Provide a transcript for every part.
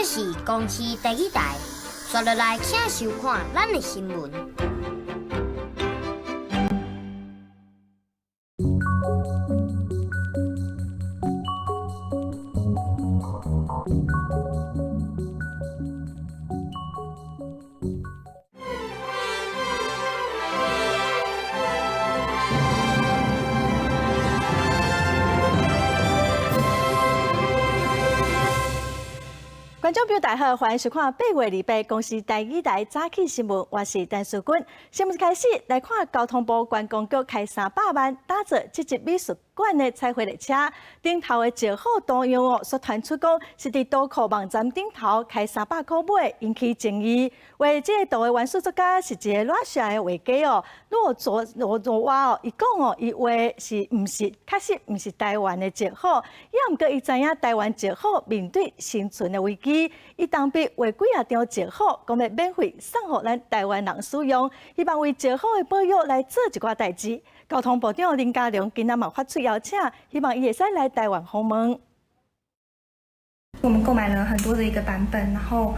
這是公視第一台，紲落來請收看咱的新聞。觀眾朋友大家好，歡迎收看8月28公視台語台早起新聞，我是陳淑君。新聞開始來看，交通部觀光局開三百萬打造這一美術館的彩繪列車，頂頭的石虎圖樣哦，所傳出講是佇圖庫網站頂頭開300塊買，引起爭議。畫這个圖的原始作家是一个羅西亞的畫家哦，洛佐羅佐娃哦，伊講哦，伊畫是毋是確實毋是台灣的石虎，也毋過伊知影台灣石虎面對生存的危機，伊動筆畫幾仔張石虎，講欲免費送予咱台灣人使用，希望為石虎的保育來做一寡代誌。交通部長林佳龍今仔嘛發出邀請，希望伊會使來台灣訪問。我們購買了很多的一個版本，然後，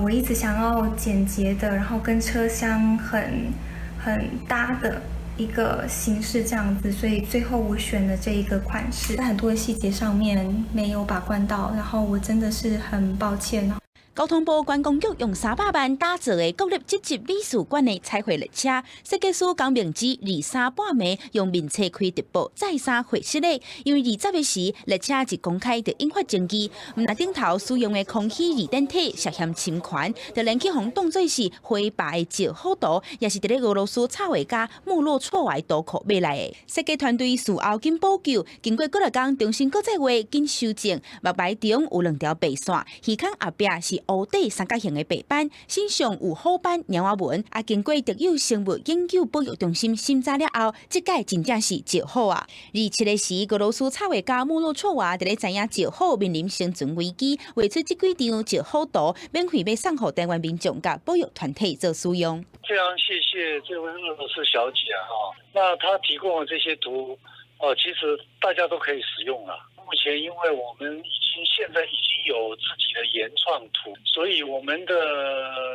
我一直想要簡潔的，然後跟車廂很搭的一個形式這樣子，所以最後我選了這一個款式。在很多的細節上面沒有把關到，然後我真的是很抱歉。交通部觀光局用300萬打造的國立這級美術館的彩繪列車，設計師江明之二三半暝用面冊開直播再三繪設的，因為20的時列車一公開就引發爭議，毋但頂頭使用的康熙字典體涉嫌侵權，就連去予當做是灰白的石虎圖，也是佇咧俄羅斯插畫家穆洛錯懷圖庫買來的。設計團隊事後緊補救，經過幾若工重新閣再畫，緊修正。木牌中有兩條白線，耳孔後壁是烏底三角形的白斑，身上有虎斑、貓仔紋。啊，經過特有生物研究保育中心審查了後，這擺真正是石虎啊！27的時，俄羅斯插畫家穆洛錯娃佇咧知影石虎面臨生存危機，畫出這幾張石虎圖，免費欲送予台灣民眾佮保育團體做使用。非常謝謝這位俄羅斯小姐啊，那她提供的這些圖，哦，其實大家都可以使用啦。目前因為我們現在已經有自己的原創圖，所以我們的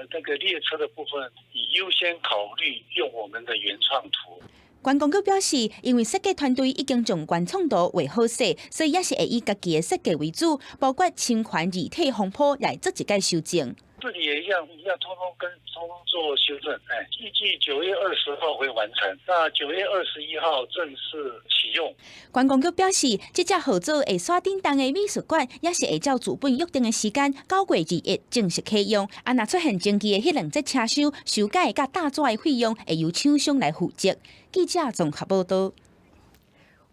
那個列車的部分，已優先考慮用我們的原創圖。觀光局表示，因為設計團隊已經將原創圖畫好勢，所以也是會以家己的設計為主，包括侵權字體風波來做一擺修正。這裡也一樣，一樣通通跟通通做修正。哎，預計9月20號會完成，那9月21號正式啟用。觀光局表示，這隻號做會山頂當的美術館，也是會照資本約定的時間，9月21正式啟用。啊，若出現爭議的彼兩節車廂修改佮搭載的費用，會由廠商來負責。記者綜合報道。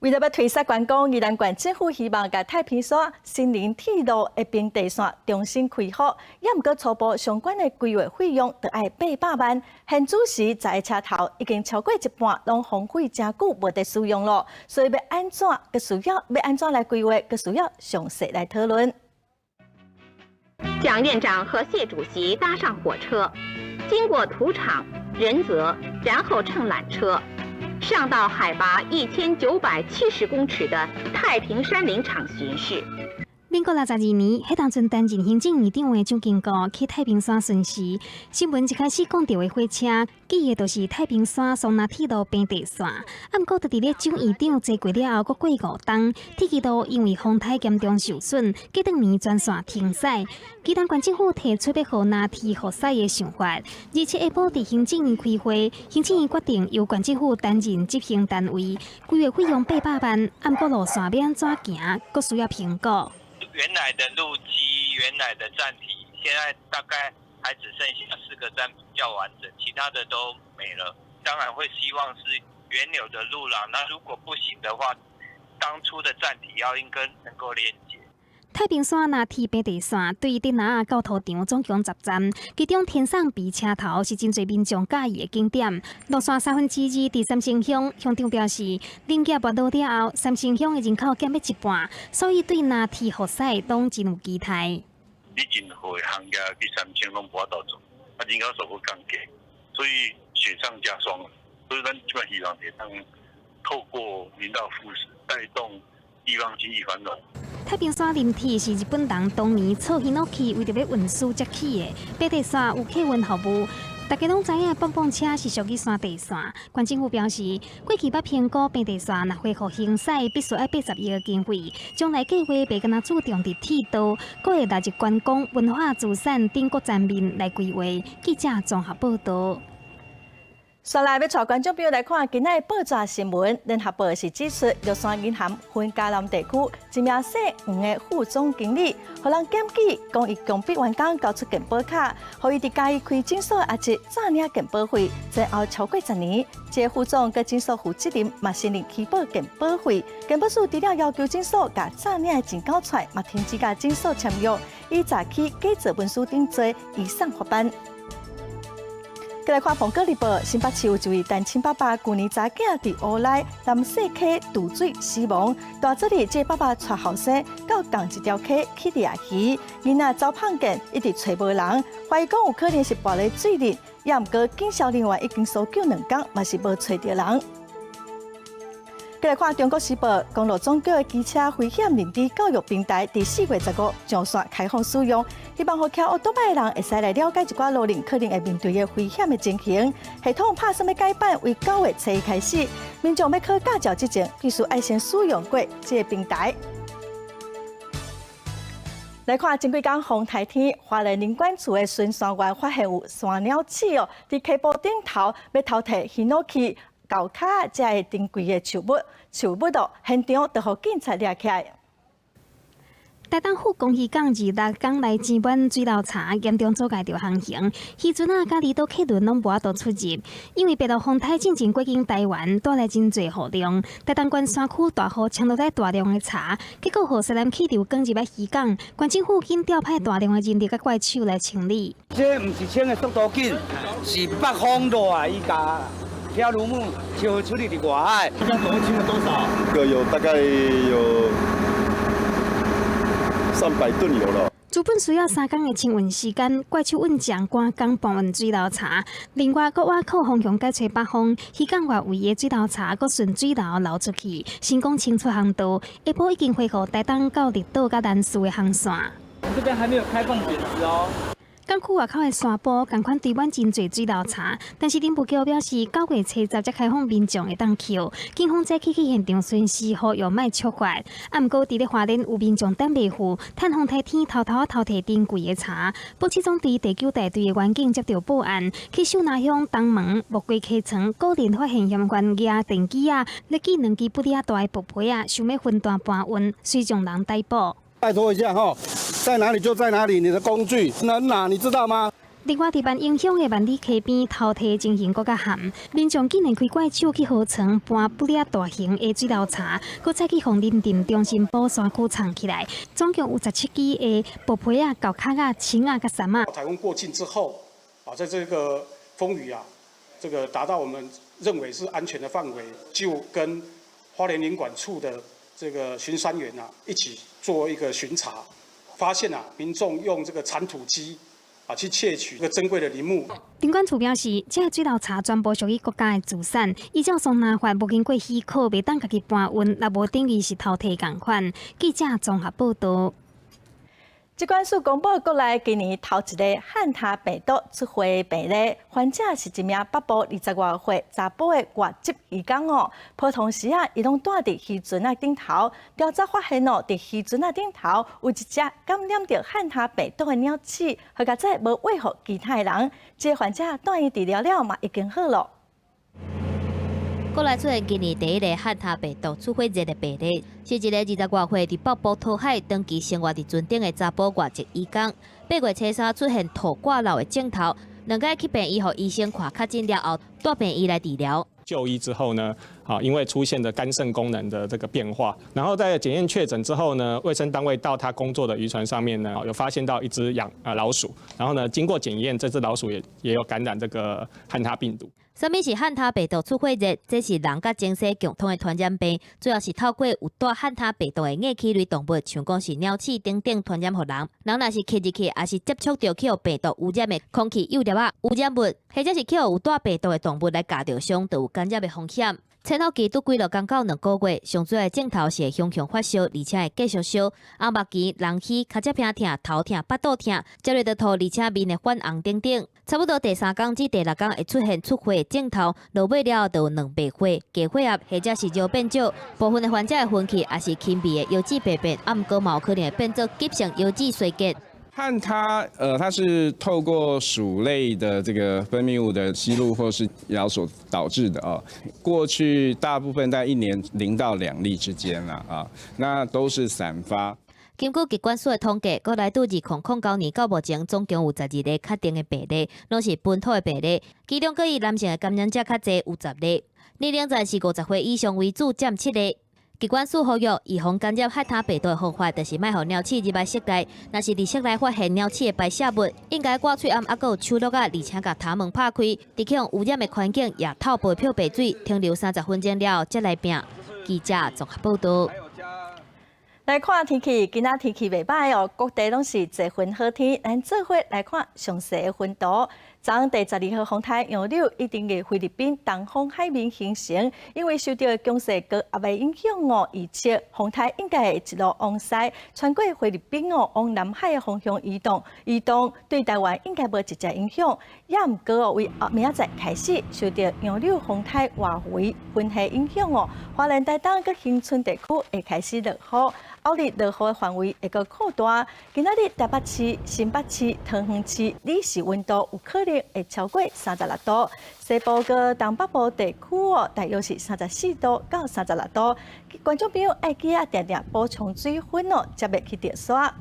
為了欲推捒觀光，宜蘭縣政府希望共太平山森林鐵路的平地線重新開發，也毋過初步相關的規劃費用著愛800萬。現主時10个車頭已經超過一半，攏荒廢誠久無佇使用咯，所以欲按怎，閣需要欲按怎來規劃，閣需要詳細來討論。蔣院長和謝主席搭上火車，經過土場、仁澤，然後乘纜車。上到海拔1970公尺的太平山林場巡視。民國62年，彼當陣擔任行政院長的蔣經國去太平山巡視，新聞一開始講著的火車，記的就是太平山松林鐵路平地線。啊，毋過就佇咧蔣院長坐過了後，閣過5冬，鐵枝路因為風颱嚴重受損，隔轉年全線停駛。宜蘭縣政府提出欲予藍鐵復駛的想法，27下晡佇行政院開會，行政院決定由縣政府擔任執行單位，規劃費用800萬，啊，毋過路線欲按怎行，閣需要評估。原來的路基、原來的站體，現在大概還只剩下4個站比較完整，其他的都沒了。當然會希望是原有的路廊，那如果不行的話，當初的站體要應該能夠連接。太平山藍鐵平地線對竹林到土場總共10站，其中天送埤車頭是真濟民眾佮意的景點。路線2/3佇三星鄉，鄉長表示，林業沒落了後，三星鄉的人口減欲一半，所以對藍鐵復駛攏真有期待。你任何的行業去三星攏無法度做，啊人口數閣降低，所以雪上加霜。所以咱這擺希望會當透過林道復駛帶動地方經濟繁榮。太平山林鐵是日本人當年造ヒノキ為著欲運輸才起的，白帝線有客運服務。大家攏知影，蹦蹦車是屬於山地線。縣政府表示，過去捌評估平地線若恢復行駛，必須愛80億的經費。將來計劃袂干焦注重佇鐵道，閣會納入觀光、文化資產等各層面來規劃。記者綜合報導。紲來欲帶觀眾朋友來看今仔的報紙新聞。聯合報是指出，玉山銀行分嘉南地區一名姓黃的副總經理，予人檢舉，講伊強迫員工交出健保卡，予伊佇嘉義開診所的阿侄詐領健保費，前後超過10年。這个副總佮診所負責人嘛承認虛報健保費，健保署除了要求診所共詐領的錢交出來，嘛停止佮診所簽約，以詐欺假造文書等罪移送法辦。閣來看《蘋果日報》，新北市有一位單親爸爸，舊年查囝佇烏來南勢溪墜水死亡。大早日，這个爸爸帶後生到仝一條溪去掠魚，囡仔走碰見，一直揣無人，懷疑講有可能是跋咧水裡。也毋過警消人員已經搜救2工，嘛是無揣著人。閣來看《中國時報》，公路總局的機車危險認知教育平台，佇4月15上線開放使用，希望予騎歐多擺的人會使來了解一寡路人可能會面對的危險的情形。系統拍算欲改版，為9月初一開始，民眾欲考駕照之前，必須愛先使用過這個平台。來看前幾工風颱天，花蓮林管處的巡山員發現有山鳥鼠哦，佇溪埔頂頭欲偷提ヒノキ厚跤這个珍貴的樹木哦，現場就予警察掠起來。台東富岡漁港26工來填滿水流柴，嚴重阻礙著航行。漁船仔佮離島客輪攏無法度出入，因為白鹿風颱進前過境台灣，帶來真濟雨量。台東縣山區大雨沖落來大量的柴，結果予西南氣流捲入來漁港，縣政府緊調派大量的人力佮怪手來清理。這毋是清的速度緊，是北風落來伊共漂流木就處理佇外海。這總共清了多少？個有大概有300噸有了。資本需要3工的清運時間，怪手運將趕工搬運水流柴。另外，閣倚靠風向改吹北風，漁港外圍的水流柴閣順水流流出去，成功清出航道。下晡已經恢復台東到綠島佮蘭嶼的航線。我們這邊還沒有開放檢殖哦。港區外口的山坡，仝款堆滿真濟水流柴，但是林務局表示，9月初十才開放民眾會當抾。警方早起去現場巡視，呼籲莫觸犯。啊，毋過佇咧花蓮有民眾等袂赴，趁風颱天偷偷偷提珍貴的柴。埔市總隊第九大隊的員警接著報案，去秀林鄉東門木瓜溪床，果然發現嫌犯舉電鋸仔，咧鋸兩支不哩仔大的薄皮仔，想欲分段搬運，隨將人逮捕。拜託一下哈，在哪裡就在哪裡，你的工具能拿，你知道嗎？另外，佇萬榮鄉的萬里溪邊偷提情形閣較譀，民眾竟然開怪手去河床搬不哩大型的水流柴，閣再去鳳林鎮中心埔山區藏起來，總共有17支的薄皮仔、厚跤仔、青仔、佮杉仔。颱風過境之後，啊，在這個風雨啊，這個達到我們認為是安全的範圍，就跟花蓮林管處的這個巡山員啊一起做一個巡查，發現啊民眾用這個鏟土機啊去竊取這個珍貴的林木。林管處表示，這个水流柴全部屬於國家的資產，依照桑拿法，無經過許可，袂當家己搬運，也無等於是偷提仝款。記者綜合報導。疾管署公布國內今年頭一个漢他病毒出血病例，患者是一名北部20外歲查埔的外籍漁工哦。普通時啊，伊攏蹛佇漁船仔頂頭，調查發現哦，佇漁船仔頂頭有一隻感染著漢他病毒的鳥鼠，好佳哉無餵予其他的人。這个患者住院治療了嘛，已經好囉。國內出現今年第一个漢他病毒出血熱的病例，是一个20外歲佇北部討海長期生活佇船頂的查埔外籍漁工。8月初三出現吐掛流的症頭，兩擺去病院予醫生看確診了後，帶病院來治療。就醫之後呢，啊，因為出現了肝腎功能的這個變化，然後在檢驗確診之後呢，衛生單位到他工作的漁船上面呢，有發現到一隻養啊老鼠，然後呢，經過檢驗，這隻老鼠也有感染這個漢他病毒。啥物是漢他病毒出血熱？這是人佮珍獸共通的傳染病，主要是透過有帶漢他病毒的齧齒類動物，像講是鳥鼠等等傳染予人。人若是吸入去，抑是接觸著去予病毒污染的空氣幼粒仔、污染物，或者是去予有帶病毒的動物來咬著傷，就有感染的風險。潜伏期拄幾落工到2個月，上主要的症頭是會雄雄發燒，而且會繼續燒。紅目臍、人虛、跤脊疼痛、頭痛、腹肚痛，接著就吐，而且面會泛紅等等。差不多第三工至第六工會出現出血的症頭，落尾了後就有兩白血、低血壓或者是尿變少。部分的患者會昏去，也是輕微的腰子病變，啊，毋過嘛有可能會變做急性腰子衰竭。和它，它是透過鼠類的這個分泌物的吸入或是咬所導致的啊。過去大部分在一年0到2例之間啦，啊，那都是散發。根據疾管署的統計，閣來對2009年到目前，總共有12例確定的病例，攏是本土的病例。其中，閣以男性的感染者較濟，有10例。年齡層是50歲以上為主，佔7個。疾管署呼籲，預防感染漢他病毒的方法，就是莫予鳥鼠入來室內。若是佇室內發現鳥鼠的排泄物，應該掛喙罨，猶閣有手橐仔，而且共窗門拍開。佇去予污染的環境，也透白漂白水，停留30分鐘了後，才來拚。記者綜合報導。來看天氣，今仔天氣袂䆀哦，各地攏是濟雲好天。咱做伙來看詳細的雲圖。昨昏第十二號風台楊柳已經佇菲律賓東方海面形成，因為受著強勢高壓的影響哦，預測風台應該會一路往西，穿過菲律賓哦，往南海的方向移動，移動對台灣應該無直接影響。也毋過哦，為明仔載開始受著楊柳風台外圍雲系影響哦，花蓮台東佮恆春地區會開始落雨。後日落雨的範圍會閣擴大。今仔日台北市、新北市、桃園市，日時溫度有可能會超過36度。西部佮東北部地區哦，大約是34度到36度。觀眾朋友愛記得定定補充水分哦，才袂去著沙。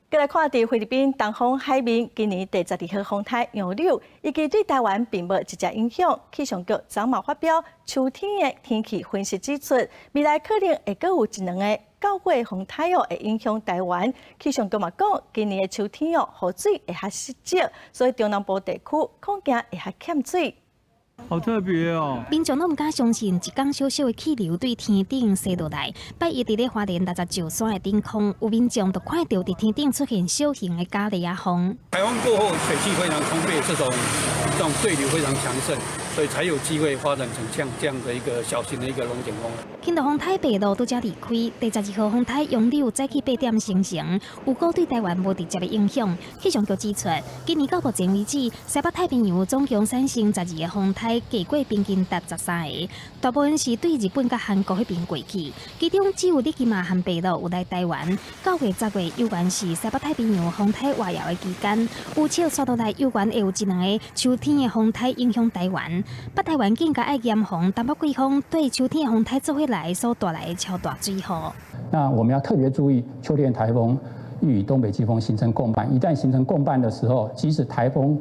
閣來看佇菲律賓東方海面，今年第十二號風台楊柳，預計對台灣並無直接影響。氣象局昨嘛發表秋天的天氣分析指出，未來可能會閣有一兩个9月風台哦，會影響台灣。氣象局嘛講，今年的秋天哦，雨水會較少，所以中南部地區恐驚會較欠水。好特別哦！民眾攏毋敢相信，一工小小的氣流對天頂瀉落來。拜一佇咧花蓮六十石山的頂空，有民眾就看著佇天頂出現小型的咖喱仔風。颱風過後，水汽非常充沛，這種對流非常強盛，所以才有機會發展成像這樣的一個小型的一個龍捲風。輕度風台白鷺拄才離開，第十二號風台楊柳早起8點生成，預估對台灣無直接的影響。氣象局指出，今年到目前為止，西北太平洋總共產生12個風台，計過平均達13個，大部分是對日本佮韓國彼邊過去，其中只有里奇瑪和白鷺有來台灣。9月、10月猶原是西北太平洋風台活躍的期間，預測紲落來猶原會有一兩个秋天的風台影響台灣。北台灣更加愛嚴防東北季風對秋天的風台做伙來所帶來的超大水雨。那我們要特別注意秋天颱風與東北季風形成共伴，一旦形成共伴的時候，即使颱風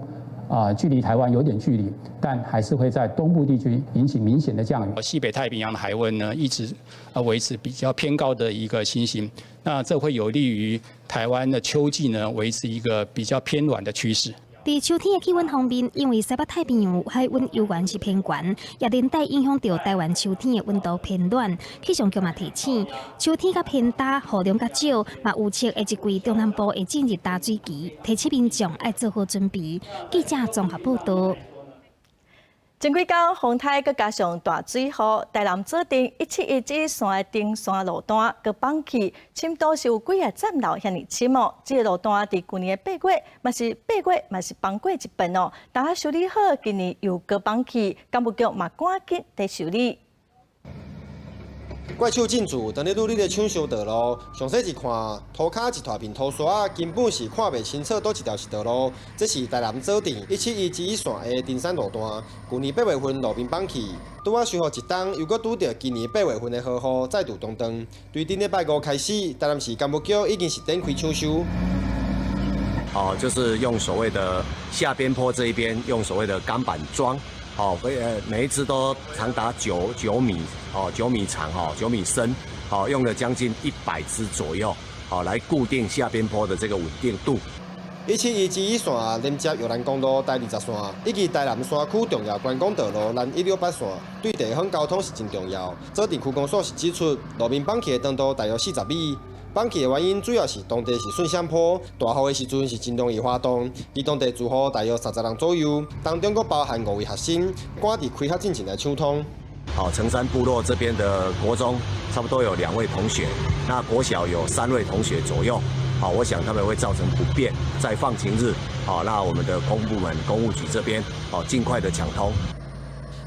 距離台灣有點距離，但還是會在東部地區引起明顯的降雨。西北太平洋的海溫呢，一直維持比較偏高的一個情形，那這會有利於台灣的秋季呢，維持一個比較偏暖的趨勢。佇秋天的氣溫方面，因為西北太平洋海溫猶原是偏懸，也連帶影響著台灣秋天的溫度偏暖。氣象局嘛提醒，秋天較偏焦，雨量較少，嘛預測下一季中南部會進入大水期，提醒民眾愛做好準備。記者綜合報導。前幾工風台閣加上大水雨，台南左鎮171之線的登山路段閣崩去，深度是有幾个站樓遐爾深哦。這个路段佇舊年的八月，嘛是八月嘛是崩過一遍哦。但修理好，今年又閣崩去，工務局嘛趕緊佇修理。怪獸進駐，當你努力咧搶修道路，詳細一看，塗跤一大片塗沙，根本是看袂清楚佗一條是道路。這是台南左鎮171之一線的登山路段，舊年8月份路面崩去，拄仔修復一冬，又閣拄著今年8月份的豪雨再度中斷。對頂禮拜五開始，台南市工務局已經是展開搶修。哦，就是用所謂的下邊坡這一邊用所謂的鋼板樁。哦，每一支都長達9米，哦，9米長，哈，9米深，哦，用了將近100支左右，哦，來固定下邊坡的這個穩定度。171之一線連接玉蘭公路台20線，以及台南山區重要觀光道路南168線，對地方交通是真重要。左鎮區公所是指出，路面崩去的長度大約40米，崩去的原因主要是當地是順山坡，大雨的時陣是真容易滑動。而當地住戶大約30人左右，當中閣包含五位學生，趕佇開學進前來搶通。好，城山部落這邊的國中差不多有兩位同學，那國小有三位同學左右。好，我想他們會造成不便，在放晴日，好，那我們的公部門工務局這邊，好，盡快的搶通。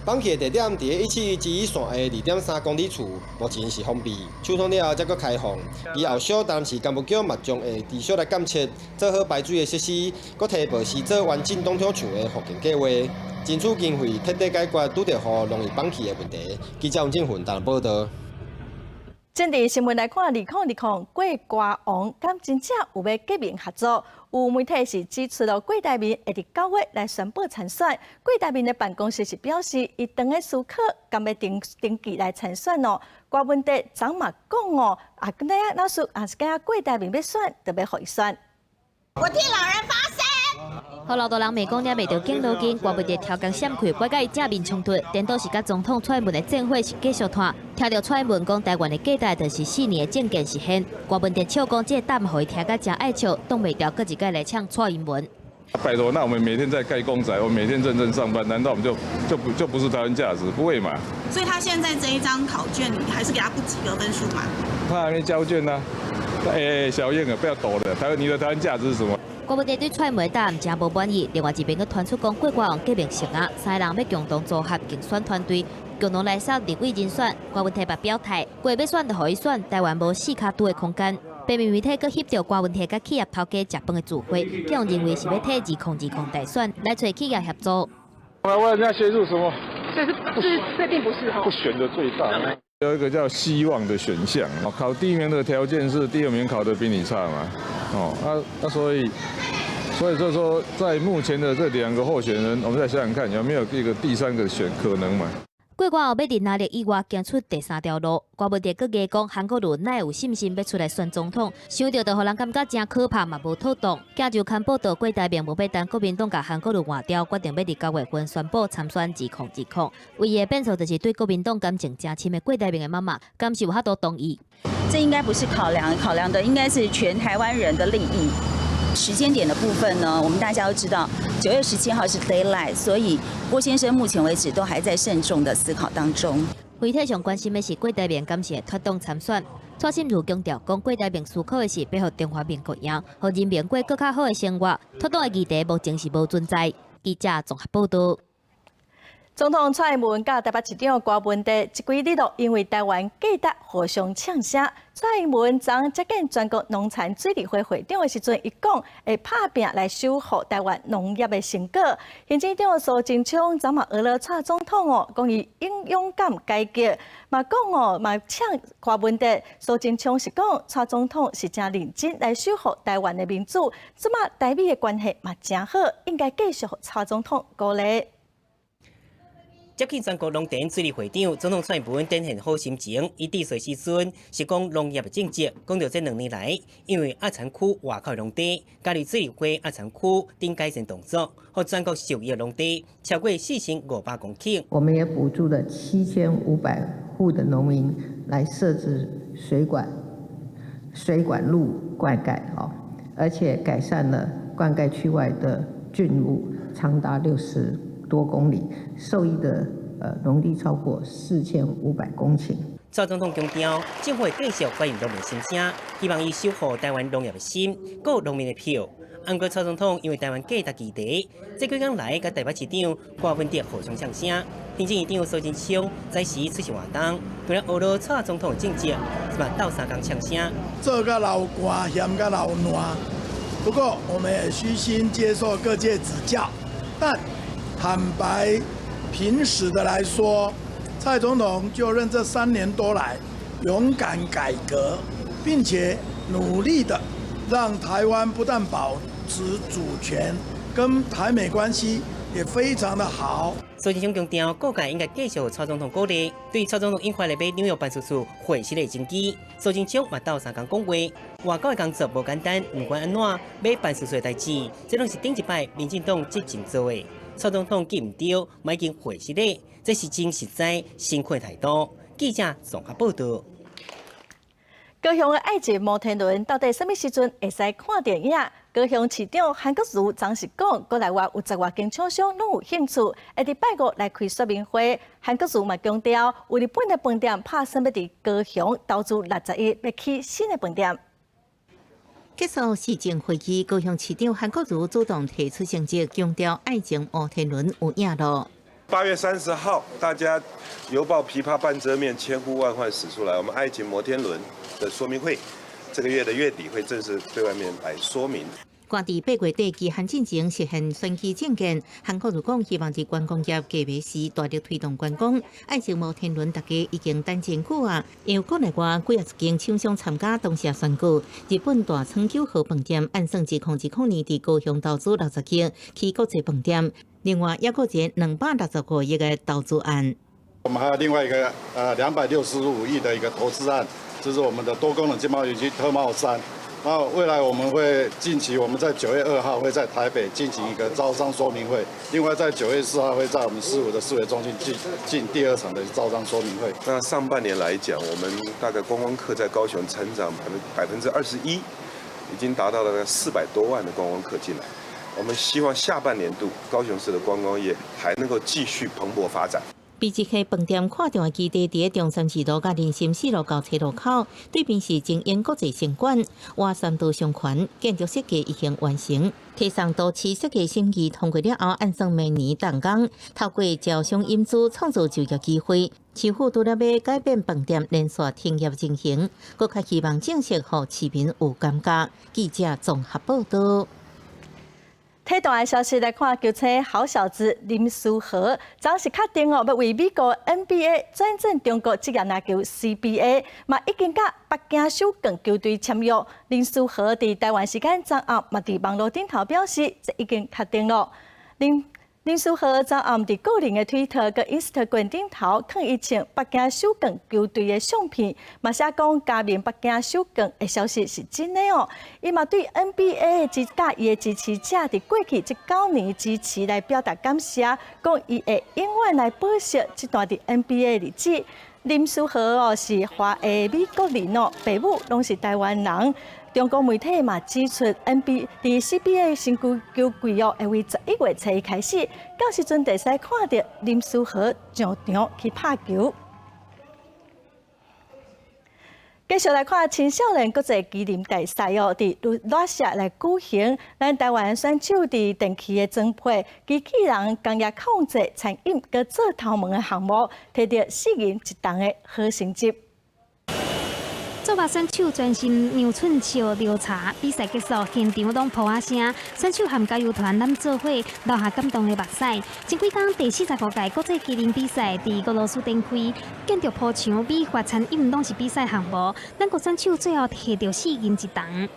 崩去的地點佇171線的2.3公里處，目前是封閉，搶通了後才閣開放。而後續台南市工務局嘛將會持續來監測，做好排水的設施，閣提報施做完整擋土牆的復建計劃，爭取經費徹底解決拄著雨容易崩去的問題。記者黃振雲台南報導。政治新聞來看，2020郭歌王敢真正有欲結盟合作？有媒體是指出了郭台銘會佇9月來宣布參選。郭台銘的辦公室是表示，伊當咧思考，敢欲登登記來參選哦。郭文哲昨嘛講哦，啊，今日老師也是講郭台銘欲選，就欲予伊選。我替老人發聲。予老大人罵講掠袂著敬老金，郭文哲刁工閃開，閣佮伊正面衝突，顛倒是佮總統蔡英文的戰火是繼續拖。聽著蔡英文講台灣的價值就是4年的政見實現，郭文哲笑講這個答案予伊聽甲誠愛笑，擋袂牢閣一擺來嗆蔡英文。拜託，那我們每天在蓋公仔，我每天認真上班，難道我們就不是台灣價值？不會嘛？所以他現在這一張考卷，你還是給他不及格分數嘛？他還沒交卷呢。哎，小燕啊，不要抖了。台灣，你的台灣價值是什麼？郭文哲對蔡英文答案誠無滿意，另外一邊閣傳出講郭歌王革命成啊，三個人欲共同組合競選團隊，共同來掃立委人選。郭文哲嘛表態，郭欲選就予伊選，台灣無四跤拄的空間。平面媒體閣翕著郭文哲佮企業頭家食飯的聚會，予人認為是欲替2020大選來揣企業協助。我來問人家協助什麼？這是是這並不是不選的最大。有一個叫希望的選項，考第一名的條件是第二名考得比你差嘛？哦，啊所以就是說，在目前的這兩個候選人，我們再想想看，有沒有一個第三個選可能嘛？郭歌王欲佇農曆以外行出第三條路，郭文哲閣硬講韓國瑜哪有信心欲出來選總統？想著就予人感覺誠可怕嘛，無妥當。鏡週刊報導，郭台銘無欲等國民黨共韓國瑜換掉，決定欲佇9月份宣布參選2020。唯一的變數就是對國民黨感情誠深的郭台銘的媽媽，敢是有法度同意？這應該不是考量，考量的應該是全台灣人的利益。時間點的部分呢，我們大家都知道，9月17號是 deadline，所以郭先生目前為止都還在慎重的思考當中。媒體上關心的是郭台銘敢是會脫黨參選。蔡心如強調講，郭台銘思考的是欲予中華民國贏，予人民過閣較好的生活。脫黨的議題目前是無存在。記者綜合報導。總統蔡英文佮台北市長郭文哲這幾日都因為台灣價值互相嗆聲。蔡英文昨接見全國農田水利會會長的時陣，伊講會拍拚來守護台灣農業的成果。行政長蘇貞昌昨嘛學了蔡總統哦，講伊應勇敢改革，嘛講哦嘛嗆郭文哲。蘇貞昌是講蔡總統是誠認真來守護台灣的民主，這馬台美的關係嘛誠好，應該繼續予蔡總統鼓勵。接見全國農田水利會長，總統蔡英文展現好心情。伊致辭時陣是講農業的政績，講著這2年來，因為壓田區外口農地，加入水利會壓田區等改善動作，予全國受益農地超過4500公頃。我們也補助了7500戶的農民來設置水管、水管路灌溉哦，而且改善了灌溉區外的圳路，長達60多公里，受益的農地超過4500公頃。蔡總統強調，政府會繼續歡迎農民心聲，希望伊守護台灣農業的心，閣農民的票。毋過蔡總統因為台灣價值議題，這幾工來佮台北市長郭文哲互相嗆聲。行政院長蘇貞昌在時出席活動，除了呵咾蔡總統的政績，嘛鬥相共嗆聲。做甲流汗，嫌甲流爛。不過，我們也虛心接受各界指教，但坦白平實的來說，蔡總統就任這3年多來，勇敢改革，並且努力的讓台灣不但保持主權，跟台美關係也非常的好。蘇貞昌強調，各界應該繼續予蔡總統鼓勵。對蔡總統引發的欲紐約辦事處會師的爭議，蘇貞昌嘛鬥相共講話，外交的工作無簡單，毋管按怎，欲辦事處的代誌，這攏是頂一擺民進黨執政做的。蔡總統記毋著，嘛已經會失禮，這是真實在辛苦態度。記者綜合報導。高雄的愛情摩天輪到底啥物時陣會使看電影？高雄市長韓國瑜昨是講，國內外有十外間廠商攏有興趣，會佇拜五來開說明會。韓國瑜嘛強調，有日本的飯店拍算欲佇高雄投資60億，欲起新的飯店。結束市政會議，高雄市長韓國瑜主動提出成績，強調愛情摩天輪有影囉。 8月30號，大家猶抱琵琶半遮面，千呼萬喚始出來。我們愛情摩天輪的說明會，這個月的月底會正式對外面來說明。趕佇8月底期限進前實現選區政見，韓國瑜講希望佇觀光業低迷時大力推動觀光。愛情摩天輪大家已經等真久啊！有國內外幾仔十間廠商參加當時宣告，日本大倉久和飯店按算2020年佇高雄投資60億起國際飯店，另外抑閣一個265億的投資案。我們還有另外一個265億的一個投資案，這是我們的多功能經貿園區特貿三。那未來我們會近期，我們在9月2號會在台北進行一個招商說明會，另外在9月4號會在我們市府的市委中心進第二場的招商說明會。那上半年來講，我們大概觀光客在高雄成長21%，已經達到了400多萬的觀光客進來。我們希望下半年度高雄市的觀光業還能夠繼續蓬勃發展。被這個飯店看中的基地，佇中山二路佮林森四路交叉路口，對面是精英國際商館，外三道商圈，建築設計已經完成，提送都市設計審議通過了後，按算明年動工，透過招商引資，創造就業機會。市府除了欲改變飯店連鎖停業情形，閣較希望正式予市民有感覺。記者綜合報導。體壇的消息來看，球星好小子林書豪，昨是確定哦，欲為美國 NBA 轉戰中國職業籃球 CBA，嘛已經佮北京首鋼球隊簽約。林書豪佇台灣時間昨暗嘛佇網路頂頭表示，這已經確定囉。林書豪昨暗佇個人的推特佮 Instagram 頂頭，囥伊穿北京首鋼球隊的相片，嘛寫講加盟北京首鋼的消息是真的哦。伊嘛對 NBA 及佮伊的支持者佇過去這9年支持來表達感謝，講伊會永遠來寶惜這段佇 NBA 的日子。林書豪哦是華裔美國人哦，爸母攏是台灣人。中國媒體嘛指出，NBA 佇 CBA 新球季哦，會為11月初一開始，到時陣會使看著林書豪上場去拍球。繼續來看青少年國際麒麟大賽哦，佇羅西亞來舉行。咱台灣選手佇電器的裝配、機器人、工業控制、餐飲佮做頭毛的項目，摕著四銀一銅的好成績。做目選手專心量寸尺調查，比賽結束，現場攏噗仔聲，選手和加油團攬做伙流下感動的目屎。前幾工第45屆國際麒麟比賽佇俄羅斯展開，建築鋪牆、美髮、餐飲攏是比賽項目。咱國選手最後摕著四銀一銅。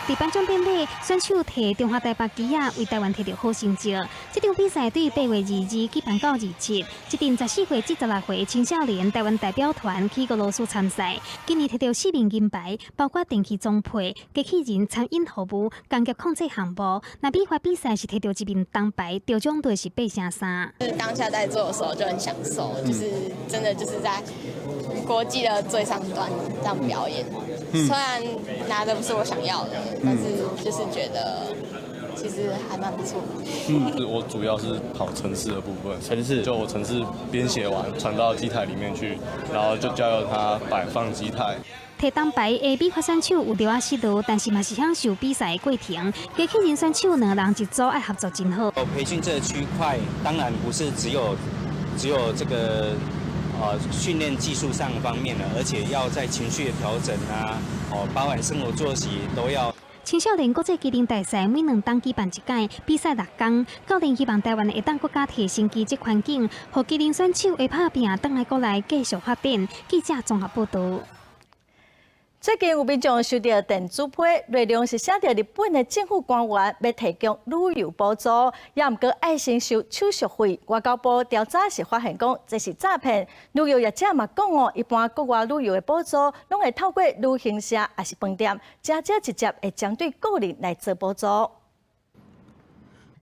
佇頒獎典禮，選手提中華台北旗仔為台灣摕著好成績。這場比賽對8月22舉辦到27，這陣14歲至16歲的青少年台灣代表團去俄羅斯參賽，今年摕著四面銀牌，包括電器裝配、機器人、餐飲服務、工業控制項目。那美髮比賽是摕著一面銅牌，得獎率是8成3。就是當下在做的時候就很享受，就是真的就是在國際的最上端這樣表演。雖然拿的不是我想要的，但是就是覺得其實還蠻不錯。我主要是跑程式的部分，程式就我程式編寫完傳到機台裡面去，然後就交由他擺放機台。提銅牌的美髮選手有著仔失落，但是嘛是享受比賽的過程。機器人選手兩人一組愛合作真好。培訓這個區塊當然不是只有這個訓練技術上方面的，而且要在情緒的調整啊，哦，包含生活作息都要。青少年國際麒麟大賽每2冬舉辦一屆，比賽6工。教練希望台灣會當閣較提升機質環境，予麒麟選手會拍拚，轉來國內繼續發展。記者綜合報導。最近有民眾收著電子批，內容是寫著日本的政府官員欲提供旅遊補助，也毋過愛先收手續費。外交部調查時發現講這是詐騙。旅遊業者嘛講哦，一般國外旅遊的補助，攏會透過旅行社抑是飯店，誠少直接會針對個人來做補助。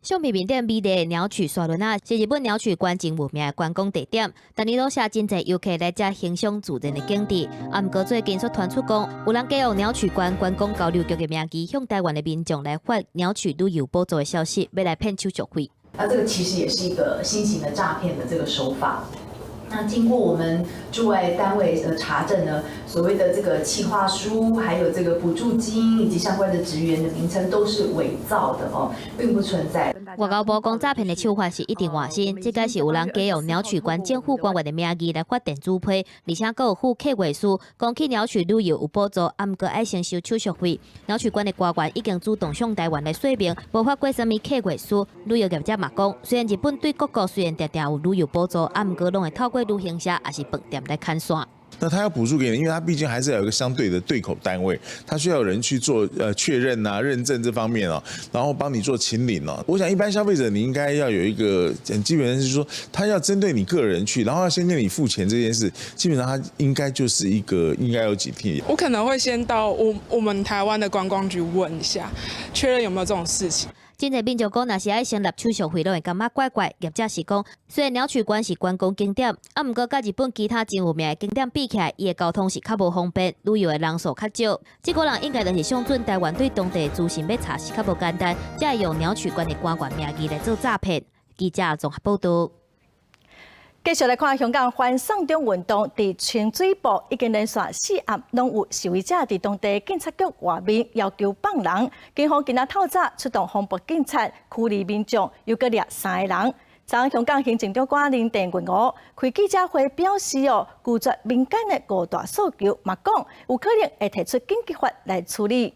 相片面頂美麗的鳥取沙崙仔，是日本鳥取縣真有名的觀光地點。逐年攏吸真濟遊客來遮欣賞自然的景致。啊，毋過最近卻傳出講，有人假用鳥取縣觀光交流局的名義，向台灣的民眾來發鳥取旅遊補助的消息，欲來騙手續費。那這個其實也是一個新型的詐騙的這個手法。那經過我們駐外單位的查證呢，所謂的這個企劃書，還有這個補助金以及相關的職員的名稱都是偽造的哦，並不存在。外交部講詐騙的手法是一直換新，這擺是有人假用鳥取縣政府官員的名義來發電子批，而且閣有附計劃書，講去鳥取旅遊有補助，啊，毋過愛先收手續費。鳥取縣的官員已經主動向台灣來說明，無發過啥物計劃書。旅遊業者嘛講，雖然日本對各國雖然定定有旅遊補助，啊，毋過攏會透過旅行社抑是飯店來牽線。那他要補助給你，因為他畢竟還是有一個相對的對口單位，他需要有人去做確認啊、認證這方面哦，然後幫你做請領哦。我想一般消費者你應該要有一個很基本的是說，他要針對你個人去，然後要先跟你付錢這件事，基本上他應該就是一個應該有警惕。我可能會先到我們台灣的觀光局問一下，確認有沒有這種事情。真濟民眾講，若是愛先納手續費，攏會感覺怪怪。業者是講，雖然鳥取縣是觀光景點，啊，毋過佮日本其他真有名的景點比起來，伊的交通是較無方便，旅遊的人數較少。這個人應該就是上準台灣對當地資訊欲查是較無簡單，才會用鳥取縣的官員名義來做詐騙。記者綜合報道。繼續來看香港反送中運動，佇清水埔已經連續四暗攏有示威者佇當地警察局外面要求放人，警方今仔透早出動防暴警察驅離民眾，又閣掠三个人。昨香港行政長官林鄭月娥開記者會表示哦，拒絕民間的五大訴求，嘛講有可能會提出緊急法來處理。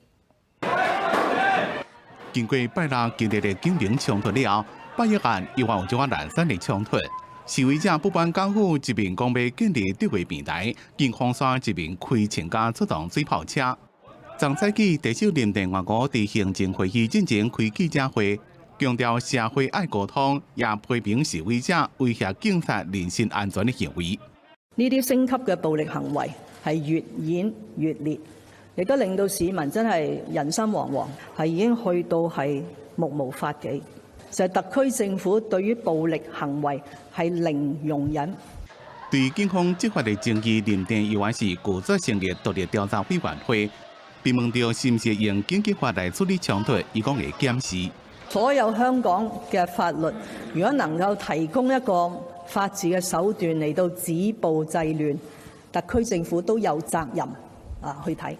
經過拜六激烈的警民衝突了後，拜一暗猶原有這款零散的衝突。示威者不滿港府一面講欲建立對話平台，警方煞一面開槍佮出動水炮車。昨早起，特首林鄭月娥佇行政會議進前開記者會，強調社會愛溝通，也批評示威者威脅警察人身安全的行為。呢啲升級嘅暴力行為係越演越烈，亦都令到市民真係人心惶惶，係已經去到係目無法紀。就係特區政府對於暴力行為係零容忍。對警方執法的爭議，林鄭猶原是拒絕成立獨立調查委員會。被問到是毋是用緊急法來處理衝突，伊講會檢視。所有香港嘅法律，如果能夠提供一個法治嘅手段嚟到止暴制亂，特區政府都有責任啊去睇。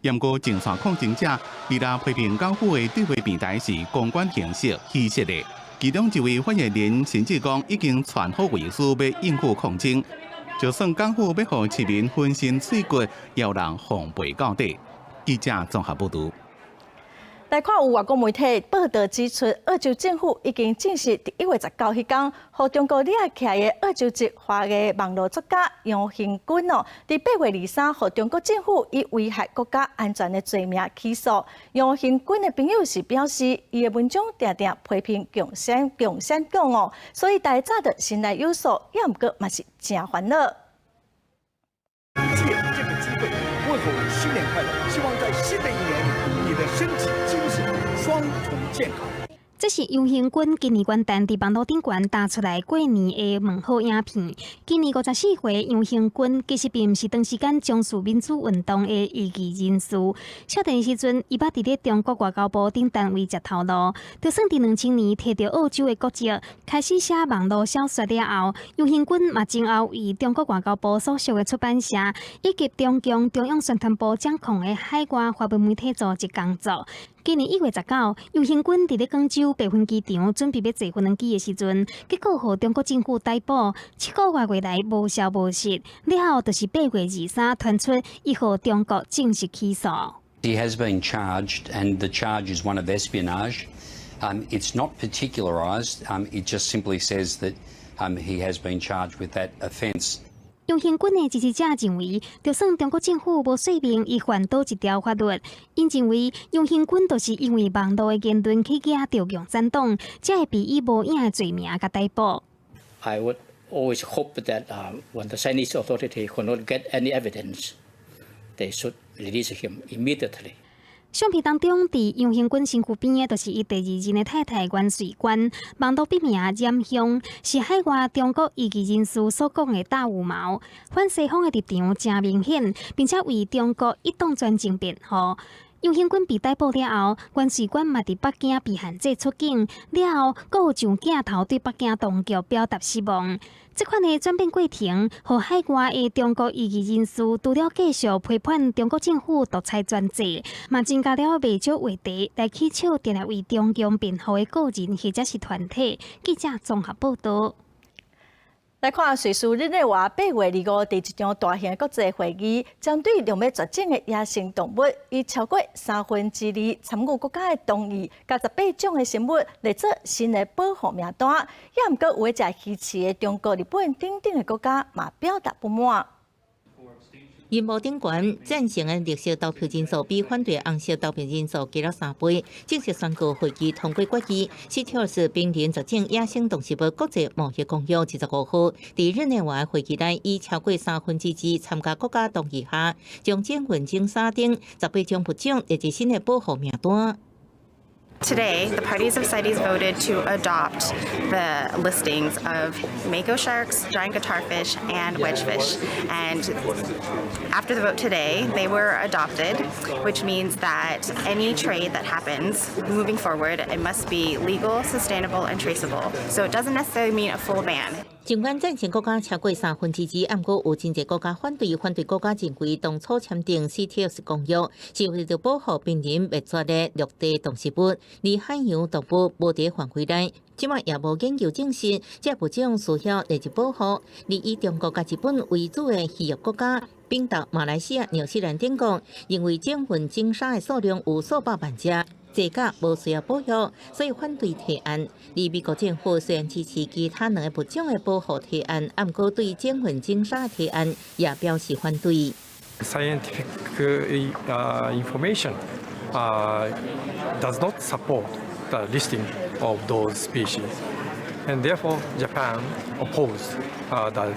毋過前線抗爭者，歷來批評港府的對話平台是公關形式虛設的。其中一位發言人甚至講已經傳好遺書欲應付抗爭，就算港府欲予市民粉身碎骨，也有人奉陪到底。記者綜合報導。來看有外國媒體報道指出，澳洲政府已經正式佇1月19彼工，予中國掠起來的澳洲籍華裔網路作家楊恆均哦，佇8月23，予中國政府以危害國家安全的罪名起訴。楊恆均的朋友是表示，伊的文章定定批評共產黨哦，所以大家早就心內有數，也毋過嘛是誠煩惱。借這個機會問候你新年快樂，希望在新的一年裡，你的身體、精神雙重健康。這是楊恆均今年元旦佇網路頂懸打出來過年的問候影片。今年54歲，楊恆均其實並毋是長時間從事民主運動的異議人士。少年時陣，伊捌佇咧中國外交部等單位食頭路。就算佇2000年提著澳洲的國籍，開始寫網路小說了後，楊恆均嘛前後為中國外交部所屬的出版社以及中共中央宣傳部掌控的海外華文媒體組織工作。今年1月19，楊恆均佇咧廣州白雲機場準備欲坐無人機的時陣，結果予中國政府逮捕，7個外月來無消無息，了後就是8月23傳出伊予中國正式起訴。 He has been charged, and the charge is one of espionage. It's not particularised. It just simply says that he has been charged with that offence. 楊恆均的支持者認為，就算中國政府無說明伊犯佗一條法律，𪜶認為楊恆均就是因為網路的言論去惹著共產黨，才會被以無影的罪名共逮捕。 I would always hope that when the Chinese authority could not get any evidence, they should release him immediately. 相片當中，佇楊興軍身軀邊的，就是伊第二任的太太袁瑞娟，網路筆名染香，是海外中國異議人士所講的大五毛。反西方的立場誠明顯，並且為中國一黨專政辯護。楊興軍被逮捕了後，袁瑞娟嘛佇北京被限制出境，了後，閣有上鏡頭對北京當局表達失望。這款的轉變過程，予海外的中國異議人士除了繼續批判中國政府獨裁專制，嘛增加了袂少話題來取笑定定為中共辯護的個人或者是團體。記者綜合報導。來看瑞士日內瓦8月25佇一場大型國際會議，針對將欲絕種的野生動物，以超過2/3參與國家的同意，共18種的生物列做新的保護名單。也毋過有咧食魚翅的中國、日本等等的國家嘛表達不滿。熒幕頂懸贊成的綠色投票人數比反對紅色投票人數加了3倍，正式宣告會議通過決議。CITES瀕臨絕種野生動植物國際貿易公約25號，佇日內瓦會議內以超過2/3參加國家同意下，將展吻鯨鯊等18種物種列入新的保護名單。 Today, the parties of CITES voted to adopt the listings of mako sharks, giant guitarfish, and wedgefish. And after the vote today, they were adopted, which means that any trade that happens moving forward, it must be legal, sustainable, and traceable. So it doesn't necessarily mean a full ban. 儘管贊成國家超過2/3，毋過有真濟國家反對。反對國家認為，當初簽訂 CITES 公約是為著保護瀕臨滅絕的陸地動植物，而海洋動物無佇範圍內。這擺也無研究證實，這物種需要列入保護。而以中國佮日本為主的漁業國家，賓島、馬來西亞、紐西蘭等國，認為展吻鯨鯊的數量有數百萬隻。這個無需要保育，所以反對提案。而美國政府雖然支持其他兩个物種的保護提案，毋過對展吻鯨鯊提案也表示反對。 Scientific information does not support the listing of those species, and therefore Japan opposed the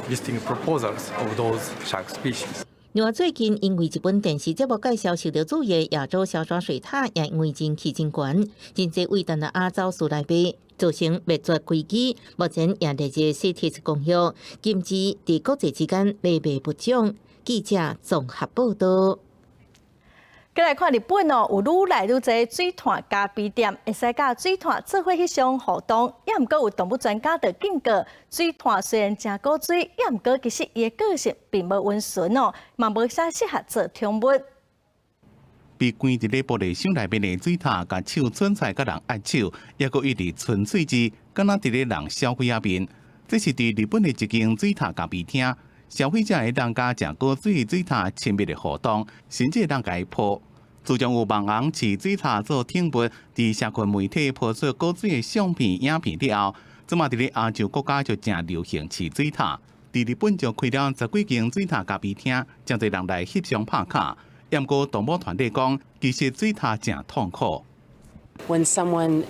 listing proposals of those shark species. 另外，最近因為日本電視節目介紹受到注意的亞洲小爪水獺，也因為人氣真懸，真濟位東南亞走私來賣，造成滅絕危機。目前也列入 CITES 公約，禁止佇國際之間買賣物種。記者綜合報導。閣來看日本哦，有愈來愈濟水獺咖啡店，會使佮水獺做伙翕相互動。也毋過有動物專家就警告，水獺雖然誠古錐，也毋過其實伊的個性並無溫順哦，嘛無啥適合做寵物。被關佇咧玻璃箱內面的水獺，共手伸出來佮人握手，猶閣一直伸喙舌，敢若佇咧人小鬼仔面。這是佇日本的一間水獺咖啡廳。消費者會當佮誠古錐的水獺親密的互動，甚至會當共伊抱。自從有網紅飼水獺做寵物，佇社群媒體 po 出古錐的相片、影片了後，這馬佇咧亞洲國家就誠流行飼水獺。佇日本就開了十幾間水獺咖啡廳，誠濟人來翕相拍卡。毋過動保團體講，其實水獺誠痛苦。 When someone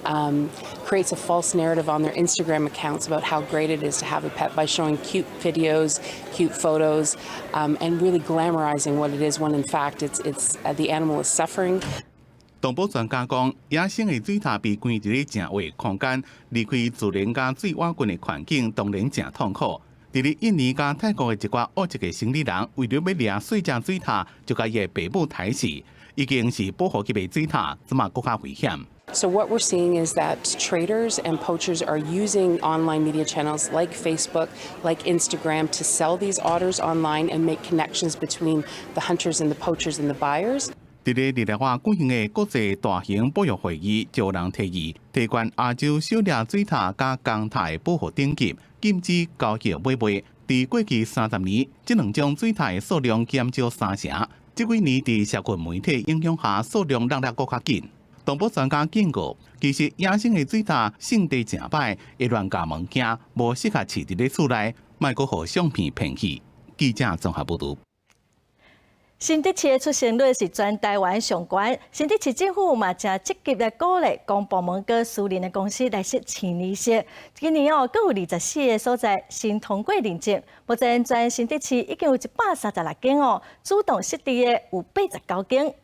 creates a false narrative on their Instagram accounts about how great it is to have a pet by showing cute videos, cute photos, and really glamorizing what it is when in fact it's the animal is suffering. 動保專家講，野生的水獺被關佇咧誠狹空間，離開自然佮水活群的環境，當然誠痛苦。佇咧印尼佮泰國的一寡惡質的生理人，為著欲掠細隻水獺，就共伊的爸母刣死，已經是保護級的水獺，這馬閣較危險。 So what we're seeing is that traders and poachers are using online media channels like Facebook, like Instagram to sell these otters online and make connections between the hunters and the poachers and the buyers. 佇咧日內瓦舉行的國際大型保育會議，就有人提議提懸亞洲小掠水獺佮公獺的保護等級，禁止交易買賣。佇過去30年，這兩種水獺的數量減少三成。這幾年佇社群媒體影響下，數量落得閣較緊。動保專家警告，其實野生的水獺性地誠歹，會亂咬物件，無適合飼佇咧厝內，莫閣予相片騙去。記者綜合報導。新竹市的出生率是全台灣上懸，新竹市政府嘛誠積極來鼓勵公部門佮私人的公司來設實驗室。今年哦，閣有24個所在新通過認證，目前全新竹市已經有136間哦，主動設置的有89間。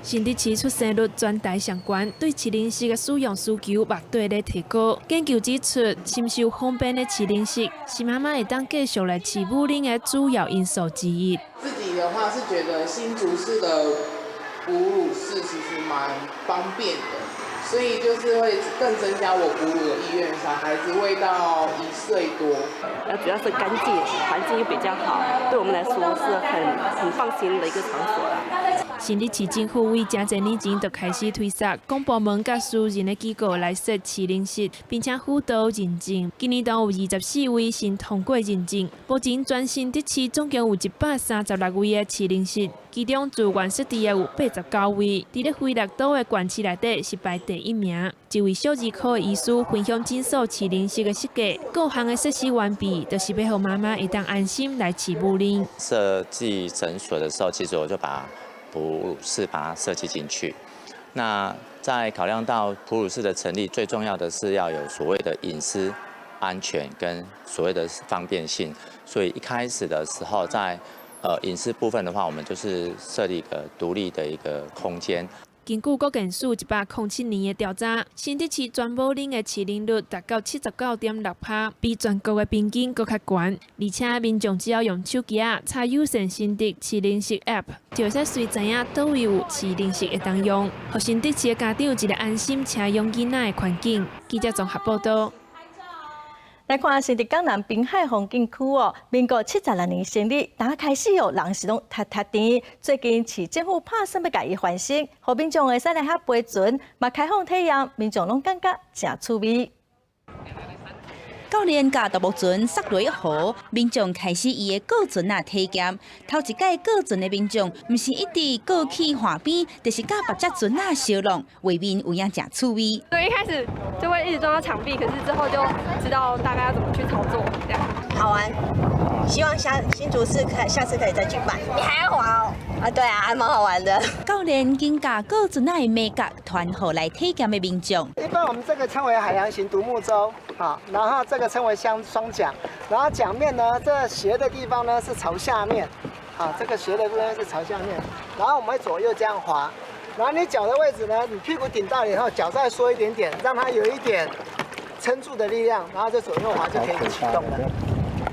新竹市出生率全台上懸，對飼奶室的使用需求嘛綴咧提高。研究指出，深受方便的飼奶室是媽媽會當繼續來飼母奶的主要因素之一。自己的話是覺得新竹市的哺乳室其實蠻方便的，所以就是會更增加我哺乳的意願。小孩子餵到1歲多，主要是乾淨，環境又比較好，對我們來說是很放心的一個場所啦。新竹市政府為誠濟年前就開始推捒公部門佮私人的機構來設飼奶室，並且輔導認證。今年度有24位先通過認證。目前全新竹市總共有136位的飼奶室，其中自願設置的有89位。佇咧非六都的縣市內底是排第一名。一位小兒科的醫師分享診所飼奶室的設計，各項的設施完備，就是欲予媽媽會當安心來飼母奶。設計診所的時候，其實我就把哺乳室把它設計進去。那在考量到哺乳室的成立，最重要的是要有所謂的隱私、安全跟所謂的方便性。所以一開始的時候，在隱私部分的話，我們就是設立一個獨立的一個空間。根據國健署107年的調查，新竹市全母奶的飼奶率達到79.6%，比全國的平均閣較懸。而且民眾只要用手機仔插有線新竹飼奶室 App，就會使隨知影佗位有飼奶室會當用，予新竹市的家長有一個安心飼養囡仔的環境。記者綜合報道。來看新竹江南濱海風景區哦，民國76年成立，打開始哦，人是攏澹澹甜。最近市政府拍算欲共伊翻新，予民眾會使來遐飛船，嘛開放體驗，民眾攏感覺誠趣味。教練共獨木船捒落河，民眾開始伊的過船仔體驗。頭一擺過船的民眾，毋是一直過去岸邊，就是佮別隻船仔相挵，畫面有影誠趣味。對，一開始就會一直撞到牆壁，可是之後就知道大概要怎麼去操作，這樣。好玩，希望下新竹市可下次可以再舉辦。你還要滑哦？啊，對啊，還蠻好玩的。教練經教過船仔的眉角，傳予來體驗的民眾。一般我們這個稱為海洋型獨木舟，啊，然後這個稱為雙雙槳，然後槳面呢，這斜的地方呢是朝下面，啊，這個斜的部分是朝下面，然後我們會左右這樣划，然後你腳的位置呢，你屁股頂到以後，腳再縮一點點，讓它有一點撐住的力量，然後再左右划就可以啟動了。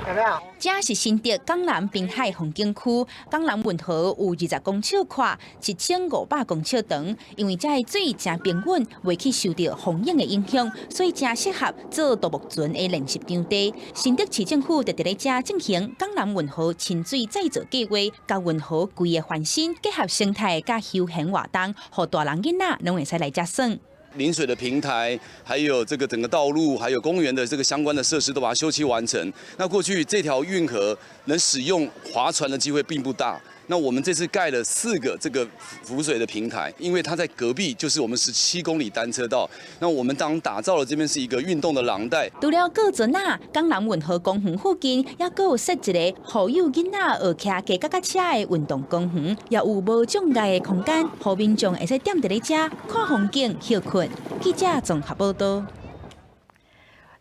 有沒有？這是新竹江南濱海風景區，江南運河有20公尺闊，7500公尺長。因為這的水誠平穩，袂去受著風湧的影響，所以誠適合做獨木船的練習場地。新竹市政府就佇咧遮進行江南運河親水再造計劃，共運河規个翻新，結合生態佮休閒活動，予大人囡仔攏會使來遮耍。臨水的平台，還有這個整個道路，還有公園的這個相關的設施都把它修葺完成。那過去這條運河能使用划船的機會並不大。那我們這次蓋了四個這個浮水的平台，因為它在隔壁就是我們17公里單車道。那我們當打造了這邊是一個運動的廊帶。除了過船仔，江南運河公園附近也閣有設一個予幼囡仔學騎腳踏車的運動公園，也有無障礙的空間，予民眾會使踮佇咧遮看風景、歇睏。記者綜合報道。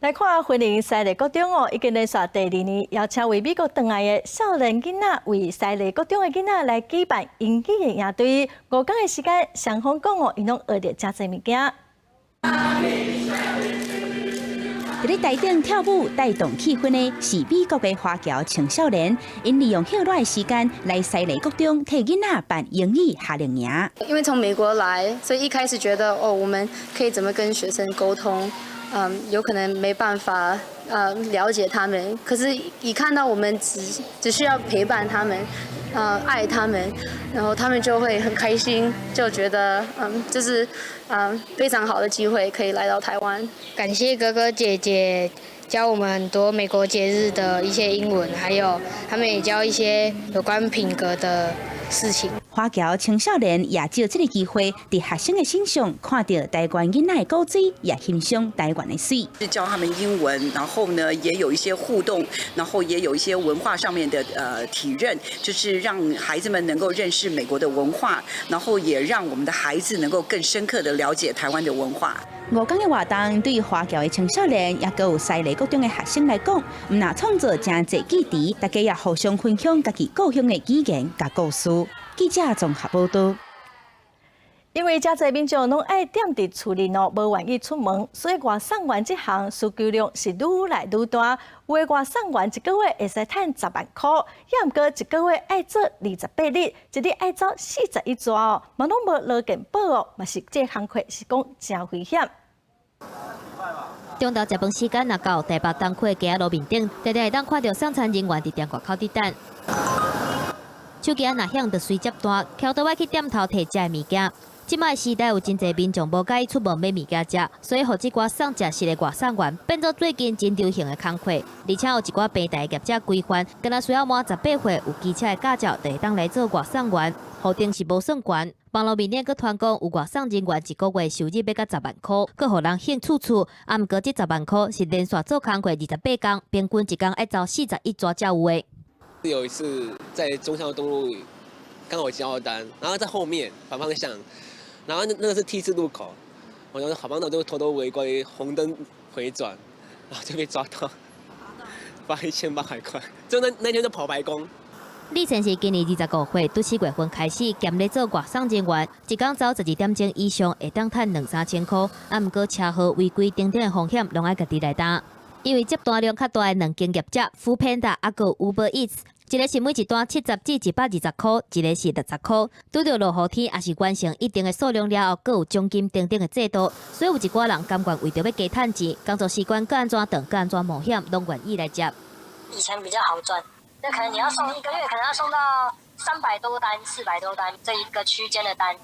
來看雲林西麗國中哦，已經連續第二年邀請為美國轉來的少年囡仔，為西麗國中的囡仔來舉辦英語的營隊。5工的時間，雙方講哦，𪜶攏學著誠濟物件。佇咧台頂跳舞帶動氣氛的是美國的華僑青少年，𪜶利用歇熱的時間來西麗國中替囡仔辦英語夏令營。因為從美國來，所以一開始覺得哦，我們可以怎麼跟學生溝通？有可能沒辦法了解他們。可是，一看到我們只需要陪伴他們，愛他們，然後他們就會很開心，就覺得這是非常好的機會，可以來到台灣。感謝哥哥姐姐教我們很多美國節日的一些英文，還有他們也教一些有關品格的事情。華僑青少年也藉這个機會，佇學生的身上看著台灣囡仔的古錐，也欣賞台灣的媠。是教他們英文，然後呢也有一些互動，然後也有一些文化上面的體認，就是讓孩子們能夠認識美國的文化，然後也讓我們的孩子能夠更深刻的了解台灣的文化。5工的活動對華僑的青少年，也閣有西麗國中的學生來講，毋但創造誠濟記憶，大家也互相分享家己故鄉的語言佮故事。記者綜合報道。因為誠濟民眾攏愛踮佇厝裡喏，無願意出門，所以外送員這項需求量是愈來愈大。有的外送員一個月會使趁十萬箍，猶毋過一個月愛做28日，一日愛走41逝哦，嘛攏無勞健保哦，嘛是這工課是講誠危險。中晝食飯時間若到，台北東區的街仔路面頂，定定會當看著送餐人員佇店外口佇等。手機仔若響，就隨接單，蹺倒去店頭提食的物件。這擺時代有真濟民眾無佮意出門買物件食，所以予這寡送食食的外送員變做最近真流行的工課。而且有一寡平台業者規範，敢若需要滿18歲有機車的駕照，就會當來做外送員，予定是無算懸。網路面頂閣傳講有外送人員一個月收入欲到十萬箍，閣予人興趣趣。啊，毋過這十萬箍是連續做工課28工，平均一工愛走41逝才有的。有一次在忠孝東路，剛好接到單，然後在後面反方向。然後那個是 T 字路口，我說好吧，那我就偷偷違規紅燈回轉，然後就被抓到，罰1800塊，就那天就跑白工。李先生今年25歲，拄四月份開始兼咧做外送人員，一工走12點鐘以上，會當趁兩三千箍。啊，毋過車禍違規等等的風險，攏愛家己來擔。因為接單量較大的兩間業者，foodpanda 猶閣 Uber Eats。一個是每一單70至120箍，一個是60箍。拄著落雨天，抑是完成一定的數量了後，閣有獎金等等的制度。所以有一寡人甘願為著欲加趁錢，工作時間閣按怎長，閣按怎冒險，攏願意來接。以前比較好賺，那可能你要送一個月，可能要送到300多單、400多單這一個區間的單，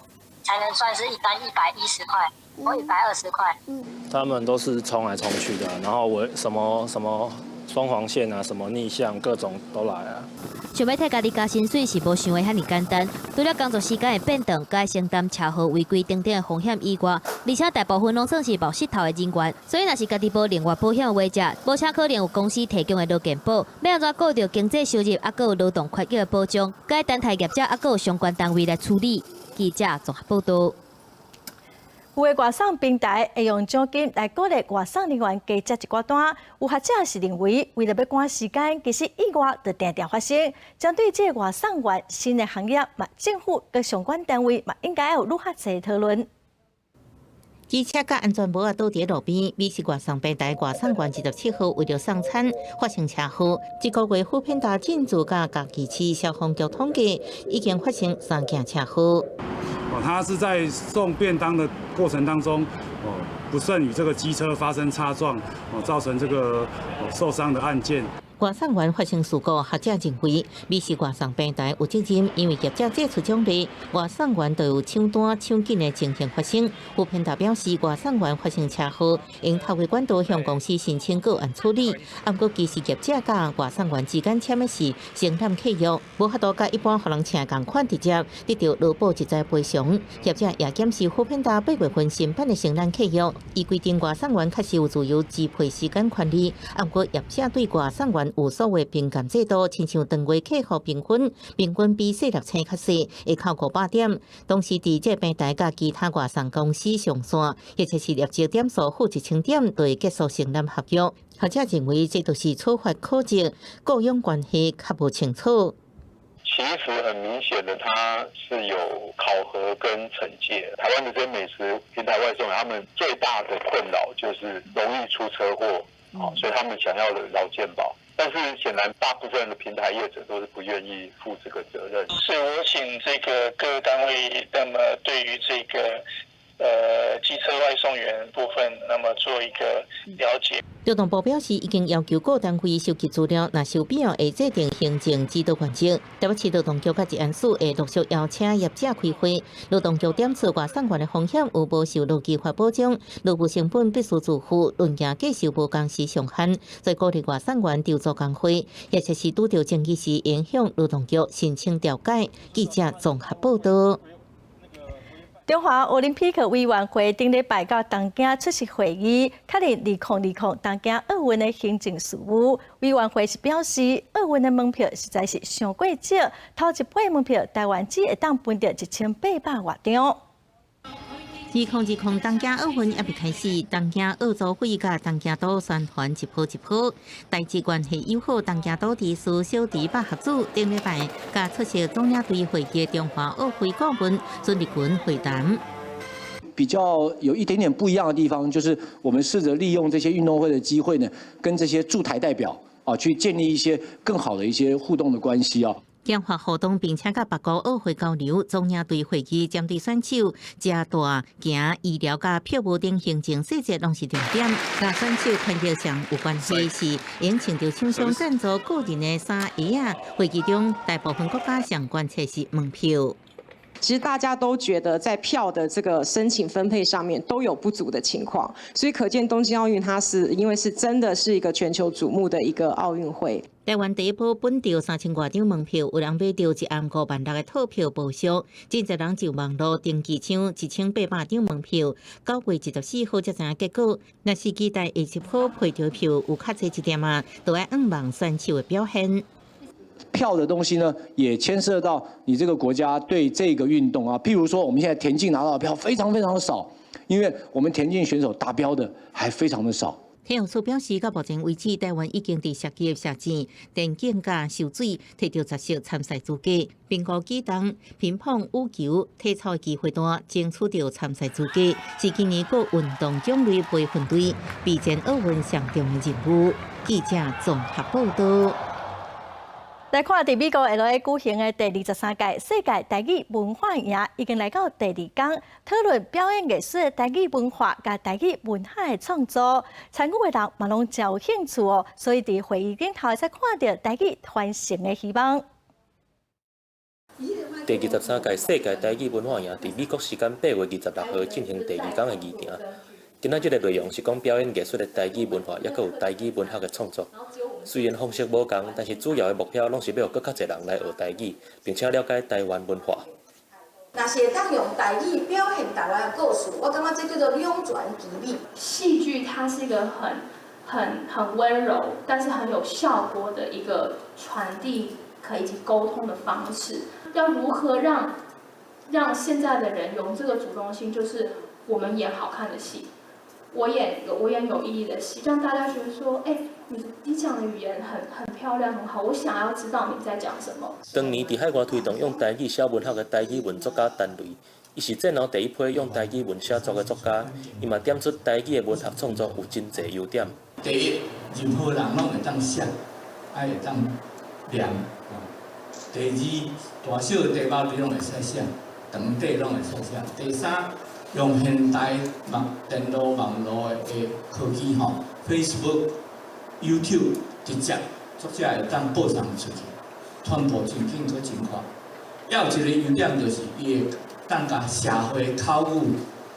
才能算是一單110塊或120塊。他們都是衝來衝去的，然後我什麼什麼雙黃線啊，什麼逆向，各種都來啊。想欲替家己加薪水是無想的遐爾簡單，除了工作時間會變長，閣愛承擔車禍違規等等的風險以外，而且大部分攏算是冒穡頭的人員，所以若是家己無另外保險的話者，無車可能有公司提供的勞健保，欲按怎顧著經濟收入，猶閣有勞動權益的保障，閣愛等待業者猶閣有相關單位來處理。記者綜合報導。有的外送平台會用獎金來鼓勵外送人員加接一寡單。有學者是認為，為著欲趕時間，其實意外就定定發生。針對這個外送員新的行業，嘛政府佮相關單位嘛應該有愈較濟討論。機車佮安全帽仔倒佇路邊，美食外送平台外送員27號為著送餐發生車禍。這個月 foodpanda 進駐佮嘉義市消防局統計，已經發生三件車禍。哦，他是在送便當的過程當中，哦，不慎與這個機車發生擦撞，哦，造成這個受傷的案件。外送員發生事故，學者認為美食外送平台有責任，因為業者祭出獎勵，外送員就有搶單搶緊的情形發生。foodpanda 表示，外送員發生車禍，應透過管道向公司申請個案處理。毋過，其實業者佮外送員之間簽的是承攬契約，無法度佮一般予人請仝款直接得著勞保職災賠償。業者也檢視 foodpanda 8月份新版的承攬契約，伊規定外送員確實有自由支配時間權利。毋過，業者對外送員有所謂評鑑制度，親像當月客戶評分，平均比細粒星較細，會扣500點。同時，佇這平台佮其他外送公司上線，或者是業績點數負1000點，就會結束承攬合約。學者認為，這就是處罰考績，雇傭關係較無清楚。其實很明顯的，它是有考核跟懲戒。台灣的這些美食平台外送，他們最大的困擾就是容易出車禍，所以他們想要的勞健保。但是顯然，大部分的平台業者都是不願意負這個責任。是我請這個各單位，那麼對於這個機車外送員部分，那麼做一個了解。勞動部表示，已經要求各單位收集資料，若有必要會制定行政指導原則。台北市勞動局佮治安署會陸續邀請業者開會。勞動局點出外送員的風險有無受勞基法保障，勞務成本必須自負，論件計數無工時上限，所以鼓勵外送員籌組工會，或者是拄著爭議時，應向勞動局申請調解。記者綜合報導。中華奧林匹克委員會頂禮拜到東京出席會議，確認2020東京奧運的行政事務。委員會是表示，奧運的門票實在是傷過少，頭一批門票台灣只會當分著1800外張。2020東京奧運猶未開始，東京奧組會佮東京都宣傳一波一波，台日關係友好，東京都知事小池百合子頂禮拜佮出席總領隊會議中華奧會顧問孫立群會談。比較有一點點不一樣的地方，就是我們試着利用這些運動會的機會呢，跟這些駐台代表啊，去建立一些更好的一些互動的關係啊。簡化活動，並且佮別國奧會交流，總領隊會議針對選手食大行醫療佮票務等行政細節攏是重點。佮選手權益上有關係是，應穿著廠商贊助個人的衫鞋仔。會議中，大部分國家上關切是門票。其實大家都覺得在票的這個申請分配上面都有不足的情況，所以可見東京奧運它是因為是真的是一個全球矚目的一個奧運會。台灣第一波本著3000外張門票，有人買著一暗5.6萬的套票無俗，真濟人就網路登記搶1800張門票，9月24號才知影結果。若是期待下一波批著票有較濟一點仔，就愛向望選手的表現。票的東西呢，也牽涉到你這個國家對這個運動啊，譬如說我們現在田徑拿到的票非常非常的少，因為我們田徑選手達標的還非常的少。體育署表示，到目前為止，台灣已經佇射擊、射箭、電競佮游水提著十席參賽資格，並五舉重、乒乓、羽球、體操的機會單爭取著參賽資格，是今年各運動種類培訓隊備戰奧運上重的任務。記者綜合報道。來看，佇美國 LA 舉行的第23屆世界台語文化營，已經來到第二天，討論表演藝術的台語文化佮台語文學的創作，參與的人嘛攏誠有興趣哦，所以佇會議頂頭會使看著台語傳承的希望。第23屆世界台語文化營佇美國時間8月26號進行第二天的議程。今仔這个內容是講表演藝術的台語文化，抑閣有台語文學的創作。雖然方式無仝，但是主要的目標攏是欲予閣較濟人來學台語，並且了解台灣文化。若是會當用台語表現台灣的故事，我感覺這叫做兩全其美。戲劇它是一個很、很、很溫柔，但是很有效果的一個傳遞可以及溝通的方式。要如何讓現在的人有這個主動性，就是我們演好看的戲。我演有意義的戲，讓大家覺得說，欸，你講的語言很漂亮，很好，我想要知道你在講什麼。當年佇海外推動用台語寫文學的台語文作家陳雷，伊是戰後第一批用台語文寫作的作家，伊嘛點出台語的文學創作有真濟優點。第一，任何人攏會當寫，愛會當念。第二，大小的題目你攏會使寫，長短攏會使寫。第三，用現代網電腦網路的科技吼，Facebook、YouTube 直接作者會當報送出去，傳播真緊閣真快。還有一個優點就是伊會當共社會口語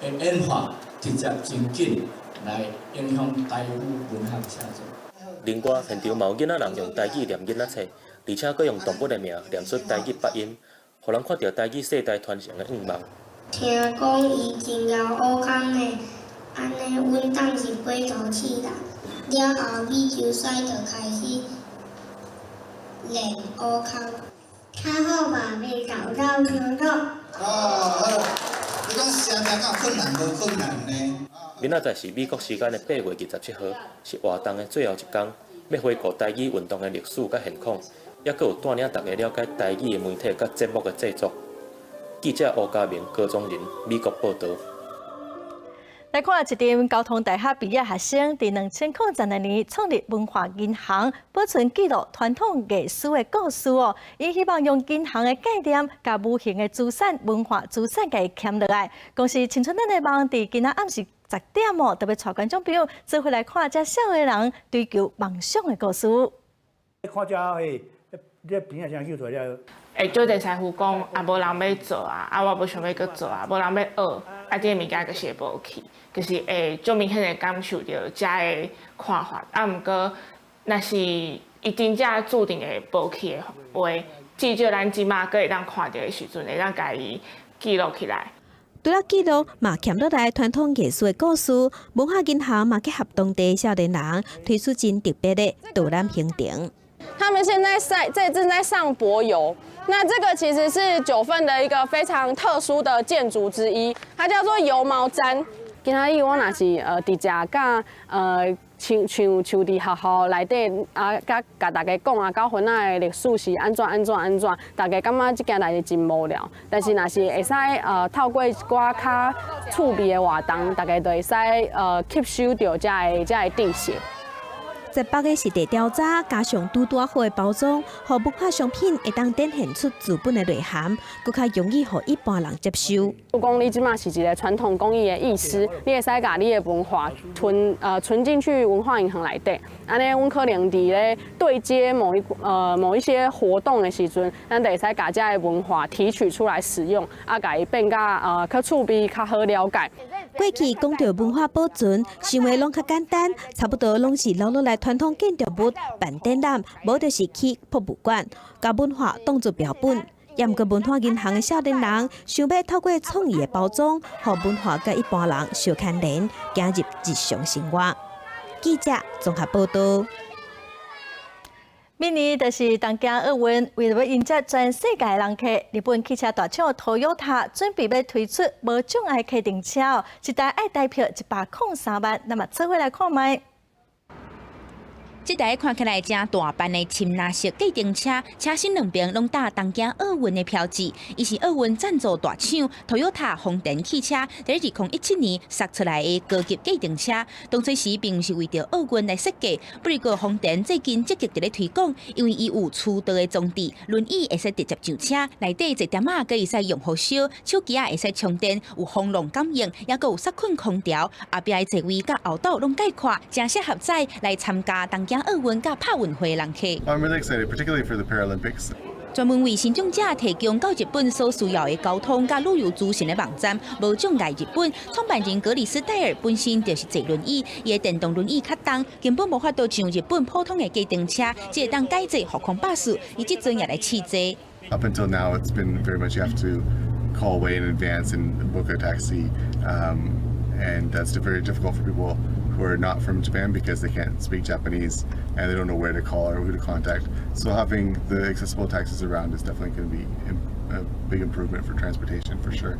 的演化直接真緊來影響台語文學寫作。另外，現場嘛有囡仔人用台語念囡仔冊，而且閣用動物的名念出台語發音，予人看著台語世代傳承的願望。聽講伊真𠢕挖空的，按呢阮當是飛頭試人，了後美球賽就開始練挖空。較好吧，袂豆豆傷到。哦，好。你講寫字敢有困難無困難呢？明仔載是美國時間的8月27號，是活動的最後一工，欲回顧台語運動的歷史佮現況，抑閣有帶領大家了解台語的媒體佮節目的製作。記者吳家明、高宗仁，美國報導。來看一間交通大學畢業學生，佇2016年創立文化銀行，保存記錄傳統藝術的故事哦。伊希望用銀行的概念，共無形的資產、文化資產共伊挾落來。公視青春咱的夢，佇今仔暗時10點哦，特別帶觀眾朋友做伙來看這少年人追求夢想的故事。看這嘿，這邊仔聲叫出來了。會對電師傅講，啊，無人欲做啊，啊，我無想欲閣做啊，無人欲學，啊，這个物件就是會無去，就是會足明顯的感受著遮的看法。啊，毋過，若是伊真正注定會無去的話，至少咱這馬閣會當看著的時陣，會當共伊記錄起來。除了記錄，嘛挾落來傳統藝術的故事，文化銀行嘛結合當地少年人推出真特別的導覽行程。他們現在正在上柏油，那這個其實是九份的一個非常特殊的建築之一，它叫做油毛毡。今仔日我若是佇遮佮像像像佇學校內底啊，共共大家講啊，狗糞仔的歷史是按怎按怎按怎，大家感覺這件代誌真無聊。但是若是會使透過一寡較趣味的活動，大家就會使吸收著這个知識。18個實地調查，加上拄拄好的包裝，予文化商品會當展現出資本的內涵，閣較容易予一般人接受。如講你這馬是一個傳統工藝的藝師，你會使共你的文化存進去文化銀行內底，按呢，阮可能佇咧對接某一些活動的時陣，咱就會使共這个文化提取出來使用，啊，共伊變甲較趣味、較好了解。過去講著文化保存，想的攏較簡單，差不多攏是留落來傳統建築物辦展覽，無就是去博物館，共文化當作標本。也毋過文化銀行的少年人，想欲透過創意的包裝，予文化佮一般人相牽連，走入日常生活。記者綜合報道。明年就是東京奧運，為了欲迎接全世界人客，日本汽車大廠 Toyota 準備欲推出無障礙客運車，一台愛台票103萬，那麼做伙來看覓。這台看起來誠大範的深藍色計程車，車身兩邊攏打東京奧運的標誌。伊是奧運贊助大廠 Toyota 豐田汽車佇2017年釋出來的高級計程車。當初時並毋是為著奧運來設計，不過豐田最近積極佇咧推廣，因為伊有驅動的裝置，輪椅會使直接上車，內底坐點仔閣會使用火燒，手機仔會使充電，有風浪感應，猶閣有殺菌空調，後壁的座位佮後斗攏概括，誠適合載來參加東京奧運佮帕運會的人客。 I'm really excited, particularly for the Paralympics. 專門為身障者提供到日本所需要的交通佮旅遊資訊的網站，無障礙日本創辦人格里斯戴爾本身就是坐輪椅，伊的電動輪椅較重，根本無法度像日本普通的計程車，只會當改坐浮空巴士。伊這陣也來試坐。 Up until now, it's been very much you have to call way in advance and book a taxi, and that's very difficult for people who are not from Japan because they can't speak Japanese and they don't know where to call or who to contact. So having the accessible taxis around is definitely going to be a big improvement for transportation, for sure.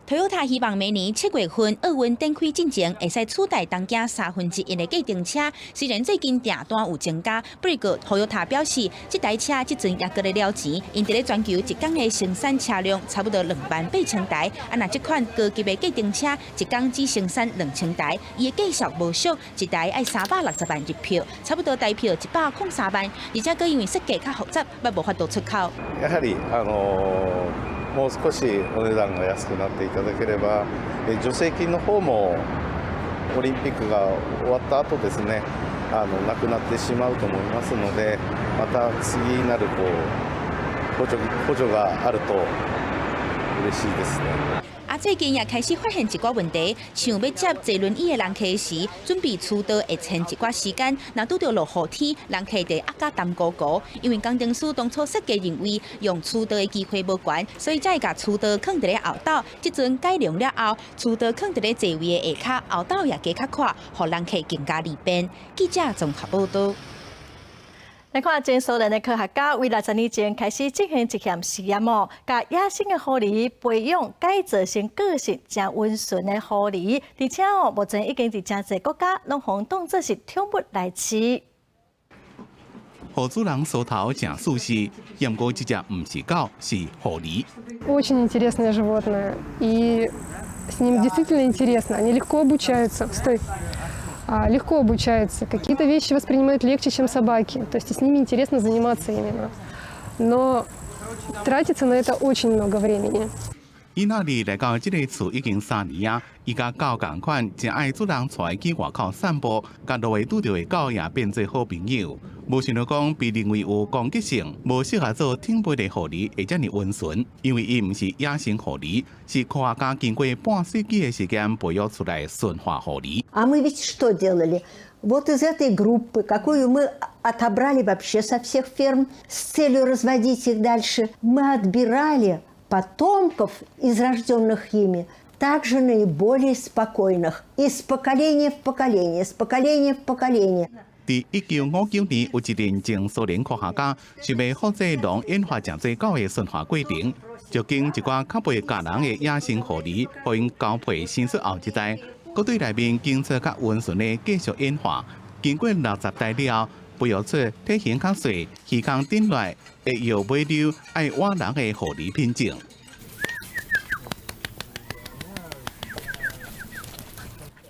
Toyota 希望明年7月份奧運展開進前，會使取代東京1/3的計程車。雖然最近訂單有增加，不過 Toyota 表示，這台車這陣猶閣咧了錢，𪜶佇咧全球一工的生產車輛差不多28,000台，啊，若這款高級的計程車一工只生產2000台，伊的價數無俗，一台愛360萬日票，差不多台票103萬，而且閣因為設計較複雜，猶無法度出口。やはりもう少しお値段が安くなっていただければ、助成金の方もオリンピックが終わった後ですね、なくなってしまうと思いますので、また次なるこう補助があると嬉しいですね。啊，最近也開始發現一寡問題，像欲接坐輪椅的人客時，準備驅動會延一寡時間，若拄著落雨天，人客就壓甲澹糊糊。因為工程師當初設計認為用驅動的機會無懸，所以才會共驅動囥佇咧後斗。這陣改良了後，驅動囥佇咧座位的下跤，後斗也加較闊，予人客更加利便。記者綜合報道。來看前蘇聯的科學家為60年前開始進行一項實驗哦，共野生的狐狸培養改造成個性誠溫順的狐狸，而且哦，目前已經佇誠濟國家攏予當作是寵物來飼。予主人梳頭誠舒適，毋過這隻毋是狗，是狐狸。 Очень интересное животное, и с ним действительно интересно. Они легко обучаются. Стой. Легко обучаются. Какие-то вещи воспринимают легче, чем собаки. То есть с ними интересно заниматься именно. Но тратится на это очень много времени. 伊那里來到這个厝已經3年啊，伊佮狗仝款，誠愛主人帶伊去外口散步，佮路下拄著的狗也變做好朋友。無想著講被認為有攻擊性、無適合做寵物的狐狸會遮爾溫順，因為伊毋是野生狐狸，是科學家經過半世紀的時間培育出來馴化狐狸。 А мы ведь что делали? Вот из этой группы, какую мы отобрали вообще со всех ферм с целью разводить их дальше, мы отбирали потомков из рожденных ими, также наиболее спокойных, из поколения в поколение, с поколения в поколение. 佇1959年，有一陣前蘇聯科學家想欲複製狼演化成做狗的馴化過程，就經一寡較袂咬人的野生狐狸，予𪜶交配生出後一代，閣對內面檢測較溫順的繼續演化。經過60代了後，培育出體型較細、耳孔頂來、會搖尾溜、愛倚人的狐狸品種。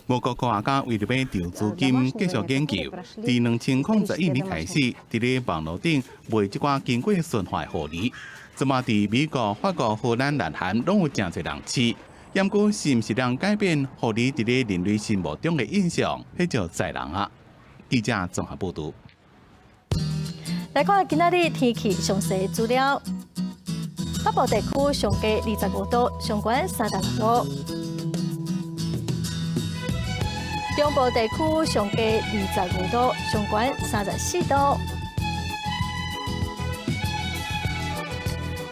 俄國科學家為著欲籌資金繼續研究，佇2011年開始，佇咧網路頂賣這寡經過馴化的狐狸。這馬佇美國、法國、荷蘭、南韓攏有誠濟人飼。毋過是毋是能改變狐狸佇咧人類心目中的印象，彼就在人啊。記者綜合報導。來看今仔日天氣詳細資料。北部地區上低25度，上懸36度。中部地區上低25度，上懸34度。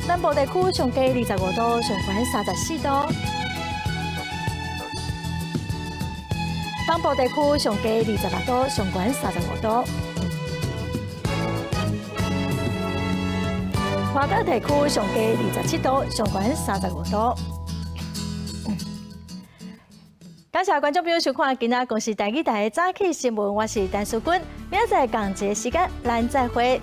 南部地區上低25度，上懸34度。東部地區上低26度，上懸35度。華北地區上低27度，上懸35度。感謝觀眾朋友收看今仔公視台語台的早起新聞，我是陳淑君，明仔載仝一个時間，咱再會。